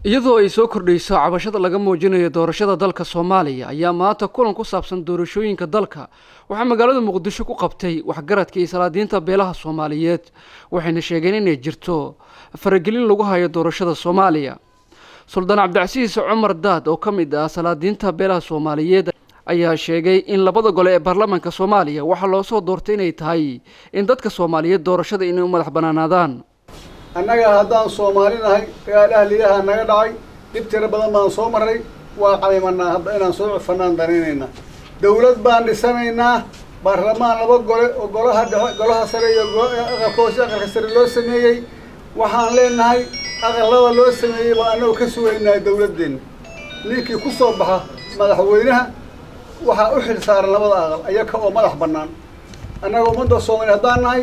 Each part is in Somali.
Iyadoo ay soo kordhayso cabashada laga muujinayo doorashada dalka Soomaaliya, ayaa maanta kulan ku saabsan doorashooyinka dalka waxaa magaalada Muqdisho ku qabtay waxgaradka iyo salaadiinta beelaha Soomaaliyeed, waxayna sheegeen inay jirto faragelin lagu hayo doorashada Soomaaliya. Suldaan Cabdicasiis Cumar Daad oo ka mid ah salaadiinta beelaha Soomaaliyeed ayaa sheegay in labada gole ee baarlamaanka Soomaaliya waxaa loo soo doortay inay tahay in dadka Soomaaliyeed doorashada inay u madax banaanaadaan. Annaga haddaan Soomaali nahay, dagaal ahliyaha naga dhacay, dhib tiro badan baan soo marray. Waa caymanaa hadda inaan soo cufanaan danaynaynaa. Dawlad baan dhisanaynaa, baarlamaan laba gole oo golaha dhexe, golaha sare iyo aqalka hoose, aqalka sare loo sameeyey. Waxaan leenahay aqalada loo sameeyey baa annagu ka sugaynaa dawladdeenna. Ninkii ku soo baxa madaxweynaha waxaa u xil saaran labada aqal ayaka oo madax bannaan. Annaga ummadda Soomaaliya haddaan nahay,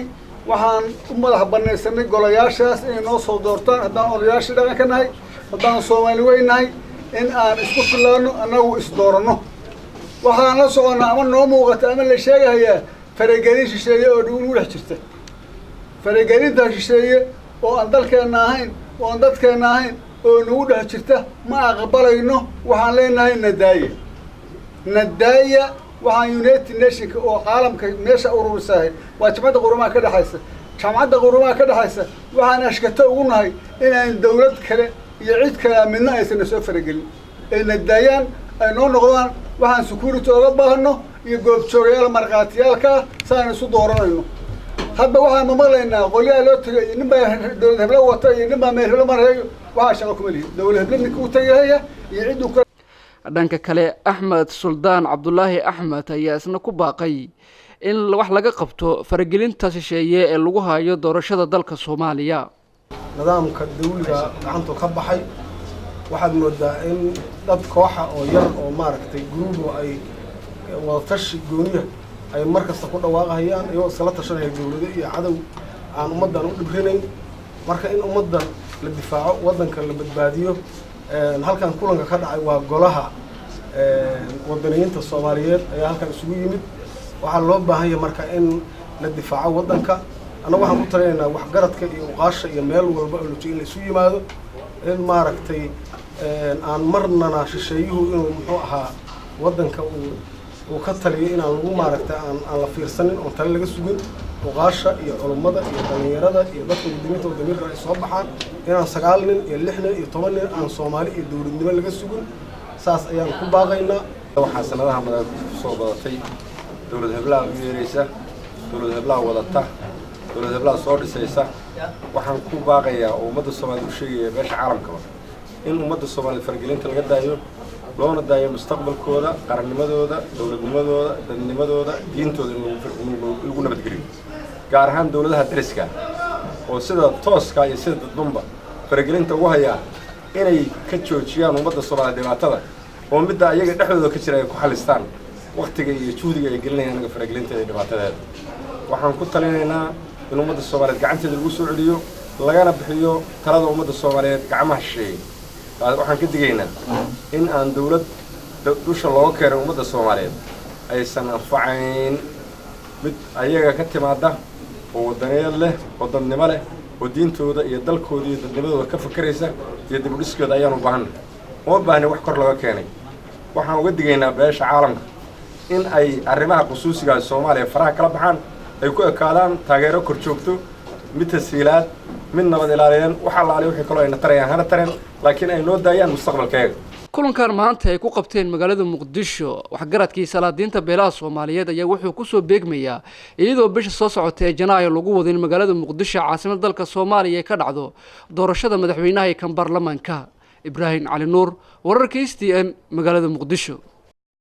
waxaan u madax banaysanay golayaashaas inay noo soo doortaan. Haddaan odayaashii dhaqanka nahay, haddaan Soomaali weyn nahay, in aan isku filaano, annagu isdooranno. Waxaan la soconnaa ama noo muuqata ama la sheegahayaa faragelin shisheeye oo nagu dhex jirta. Faragelintaa shisheeye oo aan dalkeenna ahayn oo aan dadkeenna ahayn oo nagu dhex jirta ma aqbalayno. Waxaan leenahay nadaaya, nadaaya. Waxaan United Nationka oo caalamka meesha ururisahay waa Jamcadda Qurumaha ka dhexaysa. Jamcadda Qurumaha ka dhexaysa waxaan ashkato ugu nahay inaan dawlad kale iyo cid kale midna aysan na soo faragelin, ay nadaayaan, ay noo noqdaan waxaan security oga baahno iyo goobjoogayaal markhaatiyaalka ah si aan isu dooranayno. Hadba waxaan mamaqlaynaa qolyaha loo tagay iyo nin baa dawlad heblo wata iyo nin baa meel heblo marayo. Waxaa shaqo kuma lihi dawlad heblo ninka u tagahaya iyo cidduu. Dhanka kale, Axmed Suldaan Cabdulaahi Axmed ayaa isna ku baaqay in wax laga qabto faragelinta shisheeye ee lagu hayo doorashada dalka Soomaaliya. Nidaamka dawliga gacantu ka baxay. Waxaad moodaa in dad kooxa oo yar oo maaragtay guruubo ay wadatashi gooniya ay mar kasta ku dhawaaqahayaan, iyagoo iskala tashanaya dawlado iyo cadow aan ummaddan u dhibrinayn. Marka in ummaddan la difaaco, waddanka la badbaadiyo. Halkan kulanka ka dhacay waa golaha wadaniyiinta Soomaaliyeed ayaa halkan isugu yimid. Waxaa loo baahan yahay marka in la difaaco waddanka. Annagu waxaan ku talinaynaa waxgaradka iyo uqaasha iyo meel walba oo lajoog in la isu yimaado, in maaragtay aan marnana shisheeyuhu inuu muxuu ahaa waddanka uu ka taliyo inaan lagu maaragtay aan la fiirsanin oon tale laga sugin. Uqaasha iyo culummada iyo dhallinyarada iyo dadka wadaniinta oo damiirka ay soo baxaan, inaan 9 nin iyo 6 nin iyo 10 nin aan Soomaali iyo dowladnimo laga sugin, saas ayaan ku baaqaynaa. Waxaa sanadaha badan kusoo badatay dowlad heblaha u yeeraysa, dowlad heblaha wadata, dowlad heblaha soo dhisaysa. Waxaan ku baaqayaa oo ummadda Soomaaliyed u sheegaya, beesha caalamkaba, in ummadda Soomaaliyeed faragelinta laga daayo, loona daayo mustaqbalkooda, qarannimadooda, dowladnimadooda, dadnimadooda, diintooda in lagu nabadgeliyo. Gaar ahaan dowladaha dariska oo sida tooska iyo sida dadbanba faragelinta ugu hayaa inay ka joojiyaan ummadda Soomaaliya dhibaatada oo midda ayaga dhexdooda ka jira ay ku xalistaan waktiga iyo juhdiga ay gelinayaan anaga faragelinteeda iyo dhibaatadeeda. Waxaan ku talinaynaa in ummadda Soomaaliyeed gacanteeda lagu soo celiyo, lagana bixiyo talada ummadda Soomaaliyeed gacmaha shisheeyey. Waxaan ka digaynaa in aan dawlad dusha looga keenay ummadda Soomaaliyeed aysan anfacayn, mid ayaga ka timaada oo wadaniyaed leh oo dadnimo leh oo diintooda iyo dalkooda iyo dadnimadooda ka fakeraysa iyo dib u dhiskooda ayaan u baahanay. Uma baahni wax kor looga keenay. Waxaan uga digaynaa beesha caalamka in ay arrimaha khusuusiga Soomaaliya faraha kala baxaan, ay ku ekaadaan taageero kor joogto, mid tasiilaad, mid nabad ilaaliyeen. Wax allaali wixii kaloo ayna tarayaan hana tareen, laakiin ay noo daayaan mustaqbalkeega. Kulankan maanta ay ku qabteen magaalada Muqdisho waxgaradkii salaadiinta beelaha Soomaaliyeed ayaa wuxuu kusoo beegmayaa iyadoo bisha soo socota ee Janaayo lagu wado in magaalada Muqdisho, caasimada dalka Soomaaliya, ay ka dhacdo doorashada madaxweynaha iyo kan baarlamaanka. Ibraahim Cali Nuur, wararka STN, magaalada Muqdisho.